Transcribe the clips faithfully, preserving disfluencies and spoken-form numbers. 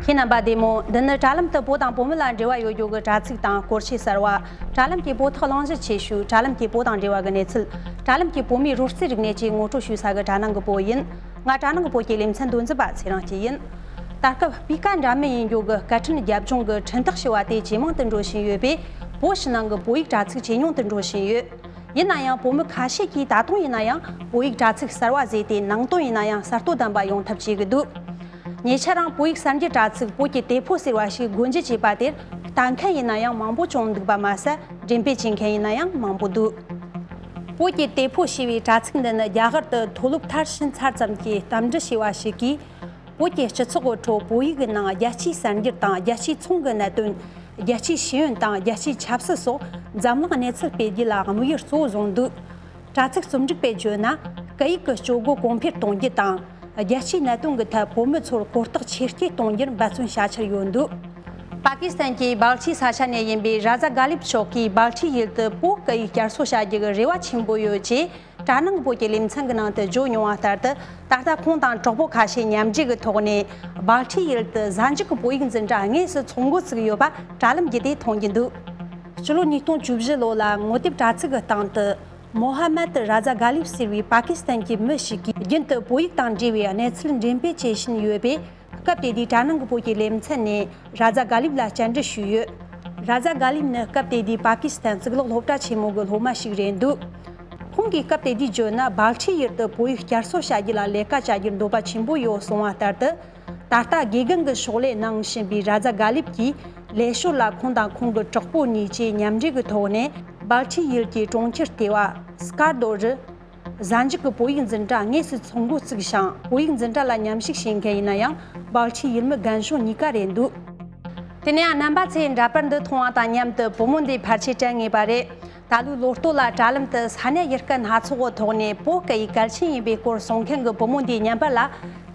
ཁྱེད་རྣམ་པ་བདེ་མོ། འདི་ནི་དྲ་ལམ་དུ་བོད་དང་བོད་མི་ལ་འབྲེལ་བ་ཡོད་རྒྱུ་གི་དྲ་ཚིགས་དང་སྐོར་ཆས་གསར་བ། དྲ་ལམ་གྱི་བོད་ཐོག་གླེང་གཞི་ཆེ་ཤོས། དྲ་ལམ་གྱི་བོད་དང་འབྲེལ་བ་གི་གནས་ཚུལ། དྲ་ལམ་གྱི་བོད་མིའི་རོལ་རྩེད་རིག་གནས་བཅས་ངོ་སྤྲོད་ཞུ་ས་གི་དྲ་ནང་གི་བོད་ཡིན། ང་དྲ་ནང་གི་བོད་ཀྱི་ལེ་ཚན་འདོན་འཛིན་པ་ཚེ་རིང་སྐྱིད་ཡིན། ད་སྐབས་སྤུས་ཀ་འདྲ་མིན་ཡིན་རྒྱུ་གི་སྐད་འཕྲིན་རྒྱབ་ལྗོངས་ཀྱི་འཕྲིན་ཐག་ཞུ་བ་དེ་ཇེ་མང་དུ་འགྲོ་བཞིན་ཡོད་པས། བོད་ཕྱི་ནང་གི་བོད་ཡིག་དྲ་ཚིགས་ཇེ་ཉུང་དུ་འགྲོ་བཞིན་ཡོད། ཡིན་ན་ཡང་བོད་མི་ཁ་ཤས་ཀྱིས་ད་དུང་ཡིན་ན་ཡང་བོད་ཡིག་དྲ་ཚིགས་གསར་བ་བཟོས་ཏེ་ནང་དོན་ཡིན་ན་ཡང་གསར་གཏོད་ལྡན་པ་ཡོང་ཐབས་བྱེད་ཀྱི་འདུག་ཉེ་ཆར་རང་བོད་ཡིག་གསར་འགྱུར་དྲ་ཚིགས་བོད་ཀྱི་དེ་ཕོ་ཟེར་བ་ཞིག་སྒོ་འབྱེད་བྱས་པ་དེར་ལྟ་མཁན་ཡིན་ན་ཡང་མང་པོ་བྱུང་འདུག་པ་མ་ཟད། འགྲེམས་སྤེལ་བྱེད་མཁན་ཡིན་ན་ཡང་མང་པོ་འདུག་བོད་ཀྱི་དེ་ཕོ་ཞེས་པའི་དྲ་ཚིགས་འདི་ནི་རྒྱ་གར་དུ་མཐོ་སློབ་མཐར་ཕྱིན་ཚར་ཙམ་གྱི་གཏམ་འདྲི་བྱས་པ་ཞིག་གིས། བོད་ཀྱི་སྤྱི་ཚོགས་ཀྱི་ཁྲོད་བོད་ཡིག་གི་ནང་རྒྱལ་སྤྱིའི་གསར་འགྱུར་དང་རྒྱལ་སྤྱིའི་ཚོང་གི་གནད་དོན། རྒྱལ་སྤྱིའི་ཤེས་ཡོན་དང་རྒྱལ་སྤྱིའི་ཆབ་སྲིད་སོགས་འཛམ་གླིང་གནས་ཚུལ་སྤེལ་རྒྱུ་ལ་དམིགས་ཡུལ་གཙོ་བོ་བཟུང་འདུག་དྲ་ཚིགས་རྩོམ་སྒྲིག་པས་བརྗོད་ན། སྐད་ཡིག་གི་སྤྱོད་སྒོ་གོང་འཕེལ་གཏོང་རྒྱུ་དང་། རྒྱལ་སྤྱིའི་གནད་དོན་གྱི་ཐད་བོད་མི་ཚོར་གོ་རྟོགས་ཆེར་སྐྱེད་གཏོང་རྒྱུར་འབད་བརྩོན་བྱ་འཆར་ཡོད་འདུག་པ་ཀི་སི་ཐན་གྱི་སྦལ་ཊི་ས་ཆ་ནས་ཡིན་པའི་ར་ཛ་གྷ་ལིབ་མཆོག་གིས་སྦལ་ཊི་ཡུལ་དུ་བོད་སྐད་ཡིག་བསྐྱར་གསོ་བྱ་རྒྱུ་གི་རེ་བ་ཆེན་པོ་ཡོད་ཅེས། དྲ་ནང་བོད་ཀྱི་ལེ་ཚན་གྱི་ནང་དུ་བརྗོད་མྱོང་བ་ལྟར་དུ། ད་ལྟ་ཁོང་དང་གྲོགས་པོ་ཁ་ཤས་མཉམ་འབྲེལ་གྱི་ཐོག་ནས་སྦལ་ཊི་ཡུལ་དུ་གཟའ་མཇུག་གི་བོད་ཡིག་འཛིན་གྲྭ་དངོས་སུ་ཚོགས་འགོ་བཙུགས་ཡོད་པ་དྲ་ལམ་བརྒྱུད་དེ་མཐོང་རྒྱུ་འདུག་སྤྱི་ལོ་ཉིས་སྟོང་བཅུ་བཞི་ལོ་ལ་ངོ་དེབ་དྲ་ཚིགས་ཀྱི་སྟེང་དུ། མོ་ཧ་མད་ར་ཛ་གྷ་ལིབ་ཟེར་བའི་པ་ཀི་སི་ཐན་གྱི་མི་ཞིག་གིས་རྒྱུན་དུ་བོད་ཡིག་དང་འབྲེལ་བའི་གནས་ཚུལ་འགྲེམས་སྤེལ་བྱེད་བཞིན་ཡོད་པས། སྐབས་དེ་དུས་དྲ་ནང་གི་བོད་ཀྱི་ལེ་ཚན་ནས་ར་ཛ་གྷ་ལིབ་ལ་བཅར་འདྲི་ཞུས་ཡོད། ར་ཛ་གྷ་ལིབ་ནི་སྐབས་དེ་དུས་པ་ཀི་སི་ཐན་གཙུག་ལག་སློབ་གྲྭ་ཆེན་མོ་གི་སློབ་མ་ཞིག་རེད་འདུག་ཁོང་གིས་སྐབས་དེ་དུས་བརྗོད་ན། སྦལ་ཊི་ཡུལ་དུ་བོད་ཡིག་བསྐྱར་གསོ་བྱ་རྒྱུ་ལ་ལས་ཀ་བྱ་རྒྱུར་འདོད་པ་ཆེན་པོ་ཡོད་གསུངས་པ་ལྟར་དུ། ད་ལྟ་དགེ་རྒན་གྱི་ཕྱག་ལས་གནང་བཞིན་པའི་ར་ཛ་གྷ་ལིབ་ཀྱིས་ལས་ཞོར་ལ་ཁོང་དང་ཁོང་གི་གྲོགས་པོ་གཉིས་བཅས་མཉམ་འབྲེལ་གྱི་ཐོག་ནས་སྦལ་ཊི་ཡུལ་གྱི་གྲོང་ཁྱེར་ལྟེ་བ་སྐར་རྡོ་རུ། གཟའ་མཇུག་གི་བོད་ཡིག་འཛིན་གྲྭ་དངོས་སུ་ཚོགས་འགོ་བཙུགས་ཤིང་། བོད་ཡིག་འཛིན་གྲྭ་ལ་མཉམ་ཞུགས་བྱེད་མཁན་ཡིན་ན་ཡང་སྦལ་ཊི་ཡུལ་མི་རྒན་གཞོན་གཉིས་ཀ་རེད་འདུག་དེ་ནས་རྣམ་པ་ཚོས་འདྲ་པར་འདི་མཐོང་བ་དང་མཉམ་དུ་བུ་མོ་འདིའི་ཕལ་ཆེར་དྲན་ངེས་པ་རེད། ད་ལོའི་ལོ་སྟོད་ལ་དྲ་ལམ་དུ་ས་གནས་ཡུལ་སྐད་སྣ་ཚོགས་ཀྱི་ཐོག་ནས་བོད་སྐད་ཡིག་གལ་ཆེན་ཡིན་པའི་སྐོར་གསུང་མཁན་གྱི་བུ་མོ་འདིའི་བརྙན་པར་ལ།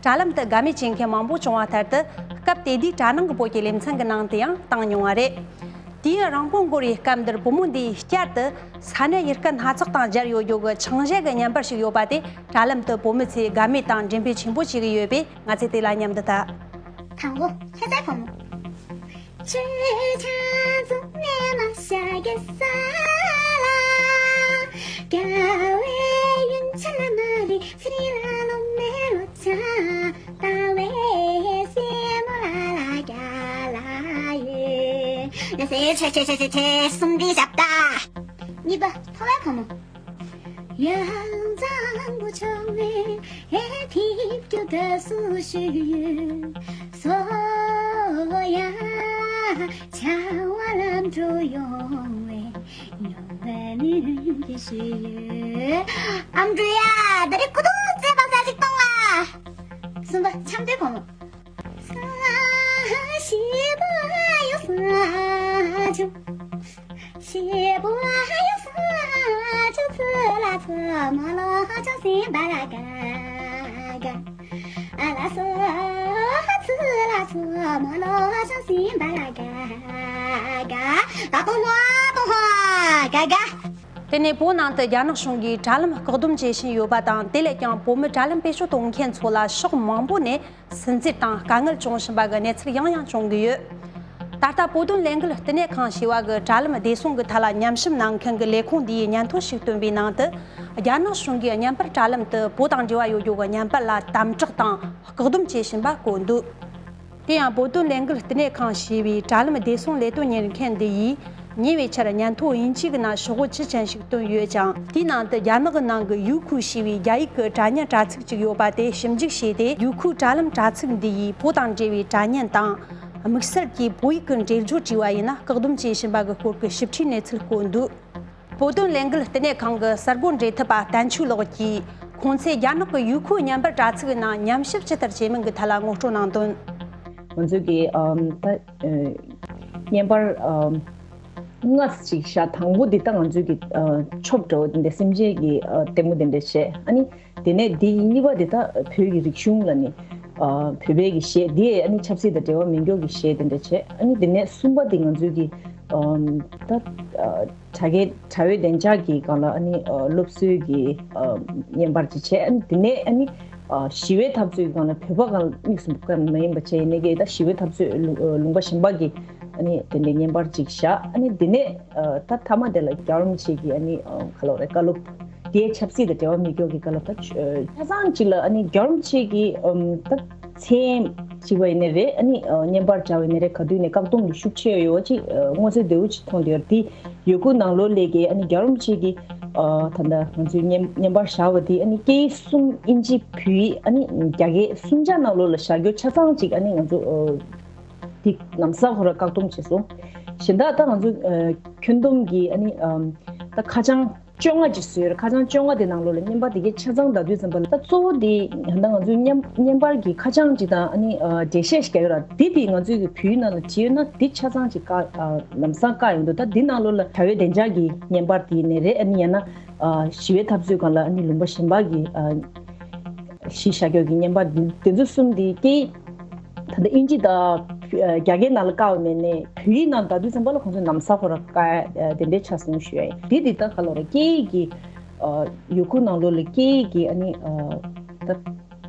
དྲ་ལམ་དུ་དགའ་མོས་བྱེད་མཁན་མང་པོ་བྱུང་བ་ལྟར་དུ། སྐབས་དེ་དུས་དྲ་ནང་གི་བོད་ཀྱི་ལེ་ཚན་གྱི་ནང་དུ་ཡང་བཏང་མྱོང་བ་རེད། དུས་ཡུན་རིང་པོ་འགོར་བའི་སྐབས་འདིར་བུ་མོ་འདིས་བསྐྱར་དུ་ས་གནས་ཡུལ་སྐད་སྣ་ཚོགས་དང་སྦྱར་ཡོད་རྒྱུ་གི་ཆང་གཞས་ཀྱི་བརྙན་པར་ཞིག་ཡོད་པ་དེ། དྲ་ལམ་དུ་བུ་མོ་ཚོས་དགའ་མོས་དང་འགྲེམས་སྤེལ་ཆེན་པོ་བྱེད་ཀྱི་ཡོད་པས། ང་ཚོས་དེ་ལ་མཉམ་དུ་ལྟ། དང་པོ་ཁྱེད་ཚོའི་བུ་མོ། ཆོས་ཆང་འཛུམ་ནས་མ་ཤ་གེ་ས་ལ། རྒྱལ་བའི་ཡུན་ཆད་ལ་མ་རི་ཚི་རི་ལ་ལོ་མེ་ལོ་ཆ། ལྟ་བའི་སེ་མོ་ལ་ལ་རྒྱ་ལ་ཡོད། ཡ་སེ་ཆེ་ཆེ་ཆེ་ཆེ་ཆེ་གསུམ་འདི་ཞབས་ལྟ། གཉིས་པ་ཕོ་བའི་བུ་མོ། ཡང་གཙང་པོ་ཕྱོགས་ནས་ཨེ་ཐིབ་ཀྱུ་དགའ་བསུ་ཞུ། སོ་ཡ་བྱ་བ་ལམ་འགྲོ་ཡོང་བའི་ཡོང་བའི་ནུས་ཀྱི་ཞུ། ཨམ་འགྲོ་ཡ་ད་རེ་ཀུ་དུ་རྩེ་བ་ས་ཞིག་གཏོང་ཨ། གསུམ་པ་ཆམ་དུས་བུ་མོ། ཤེས་པ་ཡོད་ས་ཆུ། ཤེས་པ་ཡོད་ས་ཆུ་ཚུ་ལ་ཚུ་མ་ལོ་ཆུ་སིན་པ་ལ་ག་ག་ཨ་ལ་སུ་ཚུ་ལ་ཚུ་མ་ལོ་ཆུ་སིན་པ་ལ་ག་ག་ད་པོ་ཧོ་པོ་ཧོ་ག་ག་དེ་ནས་བོད་ནང་དུ་རྒྱ་ནག་གཞུང་གིས་དྲ་ལམ་བཀག་སྡོམ་བྱེད་བཞིན་ཡོད་པ་དང་། དེ་ལས་ཀྱང་བོད་མི་དྲ་ལམ་བེད་སྤྱོད་གཏོང་མཁན་ཚོ་ལ་ཕྱོགས་མང་པོ་ནས་སུན་གཙེར་དང་དཀའ་ངལ་བྱུང་བཞིན་པ་གི་གནས་ཚུལ་ཡང་ཡང་བྱུང་གི་ཡོད། ད་ལྟ་བོད་དོན་ལས་འགུལ་བསྟི་གནས་ཁང་ཞེས་པ་གི་དྲ་ལམ་བདེ་སྲུང་གི་ཐད་ལ་ཉམས་ཞིབ་གནང་མཁན་གྱི་ལས་ཁུངས་འདིས་སྙན་ཐོ་ཞིག་བཏོན་པའི་ནང་དུ། རྒྱ་ནག་གཞུང་གིས་བརྙན་པར་དྲ་ལམ་དུ་བོད་དང་འབྲེལ་བ་ཡོད་རྒྱུ་གི་བརྙན་པར་ལ་དམ་དྲག་དང་བཀག་སྡོམ་བྱེད་བཞིན་པ་བཀོད་འདུག་དེ་ཡང་བོད་དོན་ལས་འགུལ་བསྟི་གནས་ཁང་ཞེས་པའི་དྲ་ལམ་བདེ་སྲུང་ལས་དོན་གཉེར་མཁན་འདི་ཡིས། ཉེ་བའི་ཆར་སྙན་ཐོ་དབྱིན་ཇིའི་ནང་ཤོག་བུ་བཅུ་ཅན་ཞིག་བཏོན་ཡོད་ཀྱང་། དེའི་ནང་དུ་རྒྱ་ནག་གི་ནང་གི་ཡུ་ཁུ་ཞེས་པའི་རྒྱ་ཡིག་གི་དྲ་བརྙན་དྲ་ཚིགས་ཅིག་ཡོད་པ་དེ་ཞིབ་འཇུག་བྱས་ཏེ། ཡུ་ཁུའི་དྲ་ལམ་དྲ་ཚིགས་འདི་ཡིས་བོད་དང་འབྲེལ་བའི་དྲ་བརྙན་དང་། དམིགས་བསལ་གྱིས་བོད་ཡིག་གི་འགྲེལ་བརྗོད་བྲིས་པ་ཡིན་ན་བཀག་སྡོམ་བྱེད་བཞིན་པ་གི་སྐོར་གྱི་ཞིབ་ཕྲའི་གནས་ཚུལ་བཀོད་འདུག་བོད་དོན་ལས་འགུལ་བསྟི་གནས་ཁང་གི་གསར་འགོད་འབྲེལ་མཐུད་པ་བསྟན་ཆོས་ལགས་ཀྱིས། ཁོང་ཚོས་རྒྱ་ནག་གི་ཡུ་ཁུའི་བརྙན་པར་དྲ་ཚིགས་ནང་ཉམས་ཞིབ་ཇི་ལྟར་བྱེད་མིན་གྱི་ཐད་ལ་ངོ་སྤྲོད་གནང་དོན། ང་ཚོས་ཀྱི་ཨམ་ད་ཨ་བརྙན་པར་ཨམ་ལྔ་ཅིག་བཞག་དང་པོ་འདི་ད་ང་ཚོས་ཀྱི་ཨ་ཆོབ་འདྲ་བོ་འདི་འདྲ་སེམས་ཅན་གྱི་ཨ་ལྟད་མོ་འདི་འདྲ་བྱས། ཨ་ནི་དེ་ནས་འདི་གཉིས་པ་འདི་ད་བོད་ཀྱི་རིག་གཞུང་ལ་ནི་ཨ་བོད་པའི་གི་གཞས་འདི་ཨ་ནི་ཆབ་སྲིད་དང་འབྲེལ་བ་མེད་མཁན་གྱི་གཞས་འདི་འདྲ་བྱས། ཨ་ནི་དེ་ནས་གསུམ་པ་འདི་ང་ཚོས་ཀྱི་ཨམ་ད་ཨ་དྲ་རྒྱའི་དྲ་བའི་བདེ་འཇགས་ཀྱི་སྒང་ལ་ཨ་ནི་ཨ་སློབ་གསོའི་གི་ཨ་བརྙན་པར་ཅིག་བྱས། ཨ་ནི་དེ་ནས་ཨ་ནི་ ཞི་བའི་འཐབ་རྩོད་ཀྱི་སྒང་ལ་བོད་པ་གང་དམིགས་སུ་བཀར་མ་ཡིན་པ་བྱས་ནས་ཀྱི་ད་ཞི་བའི་འཐབ་རྩོད་ལུང་པ་གཞན་པ་གི་ཨ་ནི་དེ་འདྲའི་བརྙན་པར་ཅིག་བཞག་ཨ་ནི་དེ་ནས་ད་མཐའ་མ་དེ་ལ་རྒྱལ་བ་རིན་པོ་ཆེ་གི་ཨ་ནི་ག་ལབ་རེད་བཀའ་སློབ་དེའི་ཆབ་སྲིད་དང་འབྲེལ་བ་མེད་ཀྱོག་གི་བཀའ་སློབ་ད་ཆ་ཚང་ཅིག་ལ་ཨ་ནི་རྒྱལ་བ་རིན་པོ་ཆེ་གི་ད་མཚན་ཞིག་པ་ཡིན་ནའི་རེད། ཨ་ནི་བརྙན་པར་བྱ་བ་ཡིན་ནའི་རེད། ག་དུས་ནས་བཀག་སྡོམ་གྱི་ཤུགས་ཆེ་ཡོད་པ་ཅིག་མངོན་གསལ་དོད་པོ་ཅིག་མཐོང་བསྡད་ཡོད་རེད། དེ་ཡོད་ཁུལ་ནང་ལོགས་ལས་ཀྱི་ཨ་ནི་རྒྱལ་བ་རིན་པོ་ཆེ་གི་ད་ལྟ་ང་ཚོའི་བརྙན་བརྙན་པར་བཞག་པ་དེ་ཨ་ནི་སྐད་ཡིག་གསུམ་ཨིན་ཇི་བོད་ཡིག་ཨ་ནི་རྒྱ་སྐད་གསུམ་ཆ་ནང་ལོགས་ལ་བཞག་རྒྱུ་ཆ་ཚང་ཅིག་ཨ་ནི་ང་ཚོ་དེ་ལམ་སང་ཁོ་ར་བཀག་སྡོམ་བྱས་སོང་། གཞན་དག་ད་ང་ཚོ་ཁྱོན་བསྡོམས་ཀྱི་ཨ་ནི་ད་ཁ་བྱང་བཅོ་ལྔ་ཅིག་བཟོས་ཡོད་རེད། ཁ་བྱང་བཅོ་ལྔ་དེ་ནང་ལོགས་ལ་བརྙན་པར་དེ་གའི་ཆ་ཚང་ལྟ་དུས་ཙམ་པ་ལ་ད་གཙོ་བོ་དེ་ད་ང་ཚོའི་བརྙན་བརྙན་པར་གྱི་ཁ་བྱང་ཅིག་དང་ཨ་ནི་འགྲེལ་བཤད་ཞིག་རྒྱག་ཡོད་ར། དེ་དེ་ང་ཚོའི་གི་བོད་ཡིག་ནང་ལ་བྲིས་ཡོད་ན་དེ་ཆ་ཚང་ཅིག་བཀག་ལམ་སང་བཀག་ཡོང་འདུག་ད་དེ་ནང་ལོགས་ལ་བྱ་བའི་བདེ་འཇགས་ཀྱི་བརྙན་པར་དེ་ཡིན་ནའི་རེད། ཨ་ནི་ཡང་ན་ཞི་བའི་འཐབ་རྩོད་སྒང་ལ་ཨ་ནི་ལུང་པ་གཞན་པ་གི་གཞི་བཞག་ཀྱོག་གི་བརྙན་པར་འདི་འདི་ཚོ་གསུམ་འདི་སྐད་ད་ལྟ་ཨིན་ཇི་དང་རྒྱ་སྐད་ནང་ལ་བཀག་པ་མེད་ནས་བོད་ཡིག་ནང་ལྟ་དུས་ཙམ་པ་ལ་ཁོང་ཚོས་ལམ་སང་ཁོ་ར་བཀག་དེ་འདྲའི་ཆ་སོང་ཞུ་ཡ་ཡིན། འདི་འདི་ད་ག་ལབ་ར་སྐད་ཡིག་གི་ཡོད་ཁུལ་ནང་ལོགས་ལ་སྐད་ཡིག་གི་ཨ་ནི་ད་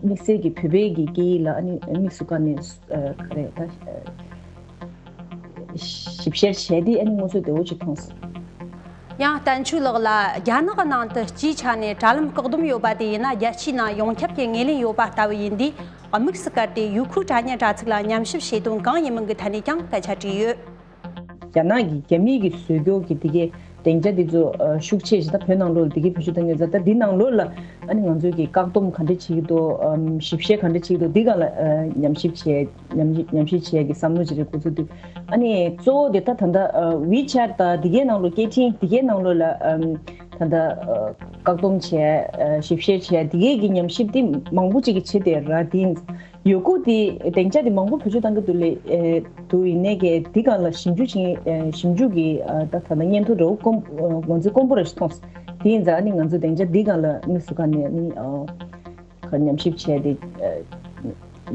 དམིགས་བསལ་གྱི་བོད་པའི་གི་སྐད་ཡིག་ལ་ཨ་ནི་དམིགས་སུ་བཀར་ནས་ག་རེ་ད། ཞིབ་བཤེར་བྱས་ཏེ་ཨ་ནི་མངོན་གསལ་དོད་པོ་ཅིག་མཐོང་སོང་། ཡང་བསྟན་ཆོས་ལགས་ལ་རྒྱ་ནག་གི་ནང་དུ་སྤྱིའི་ཆ་ནས་དྲ་ལམ་བཀག་སྡོམ་ཡོད་པ་དེ་ཡིན་ན་རྒྱལ་སྤྱིའི་ནང་ཡོངས་ཁྱབ་ཀྱི་ངོས་ལེན་ཡོད་པ་ལྟ་བུ་ཡིན་དུས་དམིགས་སུ་བཀར་ཏེ་ཡུལ་ཁུལ་དྲ་བརྙན་དྲ་ཚིགས་ལ་ཉམས་ཞིབ་བྱེད་དོན་གང་ཡིན་མིན་གྱི་ཐད་ནས་ཀྱང་སྐད་ཆ་དྲིས་ཡོད། རྒྱ་ནག་གི་རྒྱ་མི་གི་བཟོས་ཀྱོག་གི་དེ་གའི་སྡིངས་ཆ་དེ་ཚོ་ཤུགས་ཆེ་ཞིག་ད་བོད་ནང་ལོགས་ལ་དེ་གའི་བེད་སྤྱོད་གཏོང་གི་ཡོད་ཙང་ད་འདི་ནང་ལོགས་ལ་ཨ་ནི་ང་ཚོས་ཀྱི་བཀག་སྡོམ་ག་འདྲ་བྱེད་ཀྱི་འདུག་ཞིབ་བཤེར་ག་འདྲ་བྱེད་ཀྱི་འདུག་འདི་སྒང་ལ་ཉམས་ཞིབ་བྱས། ཉམས་ཞིབ་ཉམས་ཞིབ་བྱེད་ཡ་གི་བསམ་བློ་ཅིག་རེད་འགོ་ཚུགས་དུས། ཨ་ནི་གཙོ་བོ་དེ་ད་ད་ལྟ་ཝི་ཆེ་ཊི་དང་དེ་གའི་ནང་ལོགས་སྐད་འཕྲིན་དེ་གའི་ནང་ལོགས་ལ་ད་ལྟ་བཀག་སྡོམ་བྱས་ཞིབ་བཤེར་བྱས་དེ་གའི་གི་ཉམས་ཞིབ་དེ་མང་པོ་ཅིག་གི་བྱེད་དེ་ར་དེ་ཡོད་ཁུལ་དེ་སྡིངས་ཆ་དེ་མང་པོ་བེད་སྤྱོད་གཏང་གི་འདུག་ལས་འདུག་ཡིན་ནའི་གི་དེ་སྒང་ལ་ཞིབ་འཇུག་བྱེད་ཞིབ་འཇུག་གི་ད་ད་ལྟ་སྙན་ཐོ་འདྲ་བོ་ངོས་འཛིན་དཀོན་པོ་ར་ཞིག་མཐོང་སོང་། དེ་ཡིན་ཙང་ཨ་ནི་ང་ཚོ་སྡིངས་ཆ་འདི་སྒང་ལ་དམིགས་སུ་བཀར་ནས་ཨ་ནི། ཁ་ཉམས་ཞིབ་བྱས་ཏེ་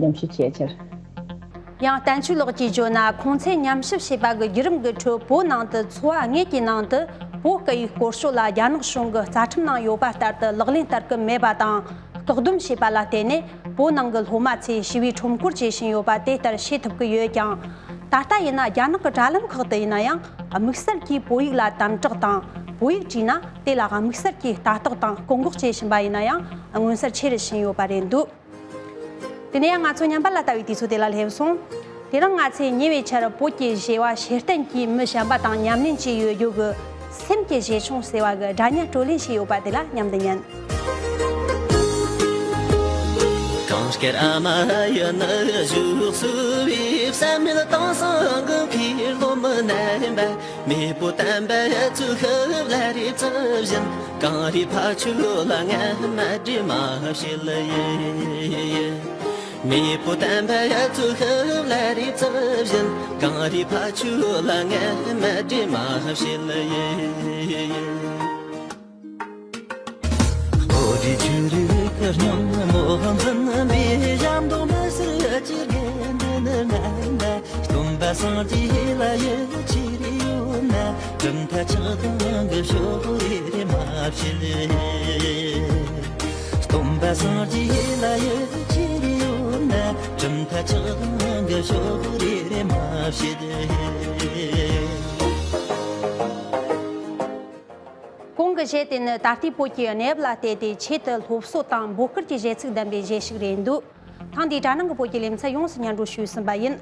ཉམས་ཞིབ་བྱས་ཕྱིར། ཡང་བསྟན་ཆོས་ལགས་ཀྱིས་བརྗོད་ན་ཁོང་ཚོས་ཉམས་ཞིབ་བྱས་པ་གི་བརྒྱུད་རིམ་གྱི་ཁྲོད་བོད་ནང་དུ་འཚོ་བ་དངོས་ཀྱི་ནང་དུ་བོད་སྐད་ཡིག་སྐོར་ཤོག་ལ་རྒྱ་ནག་གཞུང་གི་རྩ་ཁྲིམས་ནང་ཡོད་པ་ལྟར་དུ་ལག་ལེན་བསྟར་གྱི་མེད་པ་དང་བཀག་སྡོམ་བྱས་པ་ལ་བརྟེན་ནས་བོད་ནང་གི་སློབ་མ་ཚོས་ཞི་བའི་ཁྲོམ་སྐོར་བྱེད་བཞིན་ཡོད་པ་དེ་ལྟར་ཤེས་ཐུབ་ཀྱི་ཡོད་ཀྱང་། ད་ལྟ་ཡིན་ན་རྒྱ་ནག་གི་དྲ་ལམ་ཁག་ཏུ་ཡིན་ན་ཡང་དམིགས་བསལ་གྱིས་བོད་ཡིག་ལ་དམ་དྲག་དང་བོད་ཡིག་བྲིས་ན་དེ་ལ་དམིགས་བསལ་གྱིས་ལྟ་རྟོག་དང་བཀག་འགོག་བྱེད་བཞིན་པ་ཡིན་ན་ཡང་མངོན་གསལ་ཆེ་རུ་ཕྱིན་ཡོད་པ་རེད་འདུག་དེ་ནས་ཡང་ང་ཚོ་ཉམས་པ་ལ་ལྟ་བའི་དུས་ཚོད་དེ་ལ་སླེབས་སོང་། དེ་རིང་ང་ཚོས་ཉེ་བའི་ཆར་བོད་ཀྱི་བྱེས་པ་ཤེས་ལྡན་གྱི་མི་གཞན་པ་དང་ཉམས་ལེན་བྱས་ཡོད་རྒྱུ་གི་སེམས་ཀྱི་བྱེ་ཆུང་ཟེར་བ་གི་སྒྲ་སྙན་བགྲོ་གླེང་བྱས་ཡོད་པ་དེ་ལ་མཉམ་དུ་ཉན། གངས་དཀར་ཨ་མ་ཡི་ནི་བཞུགས་སུ་བའི་བསམ་མེད་དྭངས་སང་གི་འཁྱིལ་ལོ་མི་རྣམ་པ། མེས་པོ་དམ་པ་ཚུ་ཤི་བ་ལ་རེ་ཚུལ་བཞིན། གངས་རི་ཕ་ཆུ་ལ་ང་མ་བྲེ་མ་བྱེད་ལ་ཡིན། མེས་པོ་དམ་པ་ཚུ་ཤི་བ་ལ་རེ་ཚུལ་བཞིན། གངས་རི་ཕ་ཆུ་ལ་ང་མ་བྲེ་མ་བྱེད་ལ་ཡིན། འོ་དེ་ཆུ་རེ་ཀར་སྙིང་མོ་འཛིན་པའི་ཞབས་འདོགས་མི་སྲིད་ཅི་དགེ་འདུན་རྣམས་ལ། སྟོན་པ་སངས་རྒྱས་ལ་ཡི་ཆི་རེ་ཡོད་ན། གྲུབ་མཐའ་ཆགས་སྡང་གི་ཕྱོགས་རེ་རེ་མ་བྱེད། སྟོན་པ་སངས་རྒྱས་ལ་ཡི་ཆི་རེ་ཡོད་ན། གྲུབ་མཐའ་ཆགས་སྡང་གི་ཕྱོགས་རེ་རེ་མ་བྱེད། གོང་གི་གཞས་དེ་ནི་ད་ལྟའི་བོད་ཀྱི་གནས་བབ་ལ་བལྟས་ཏེ་ཆེད་དུ་སློབ་གསོ་དང་འབོད་སྐུལ་གྱི་གཞས་ཚིག་ལྡན་པའི་གཞས་ཤིག་རེད་འདུག་ཐེངས་འདིའི་དྲ་ནང་གི་བོད་ཀྱི་ལེ་ཚན་ཡོངས་སུ་སྙན་སྒྲོན་ཞུས་ཟིན་པ་ཡིན།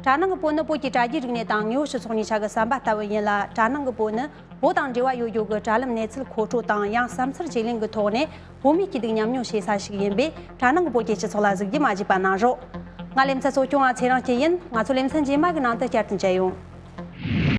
དྲ་ནང་གི་བོད་ནི་བོད་ཀྱི་དྲ་རྒྱའི་རིག་གནས་དང་དངོས་པོ་སྤྱི་ཚོགས་གཉིས་ཆ་གི་ཟམ་པ་ལྟ་བུ་ཡིན་ལ། དྲ་ནང་གི་བོད་ནི་བོད་དང་འབྲེལ་བ་ཡོད་རྒྱུ་གི་དྲ་ལམ་གནས་ཚུལ་མཁོ་སྤྲོད་དང་ཡང་བསམ་ཚུལ་བརྗེ་ལེན་གྱི་ཐོག་ནས་བོད་མིའི་སྐྱིད་སྡུག་མཉམ་མྱོང་བྱེད་ས་ཞིག་ཡིན་པས། དྲ་ནང་གི་བོད་ཀྱི་སྤྱི་ཚོགས་ལ་གཟིགས་རྒྱུ་མ་བརྗེད་པ་གནང་རོགས། ང་ལེ་ཚན་གཙོ་སྐྱོང་བ་ཚེ་རིང་སྐྱིད་ཡིན། ང་ཚོ་ལེ་ཚན་རྗེས་མ་གི་ནང་དུ་བསྐྱར་དུ་མཇལ་ཡོང་།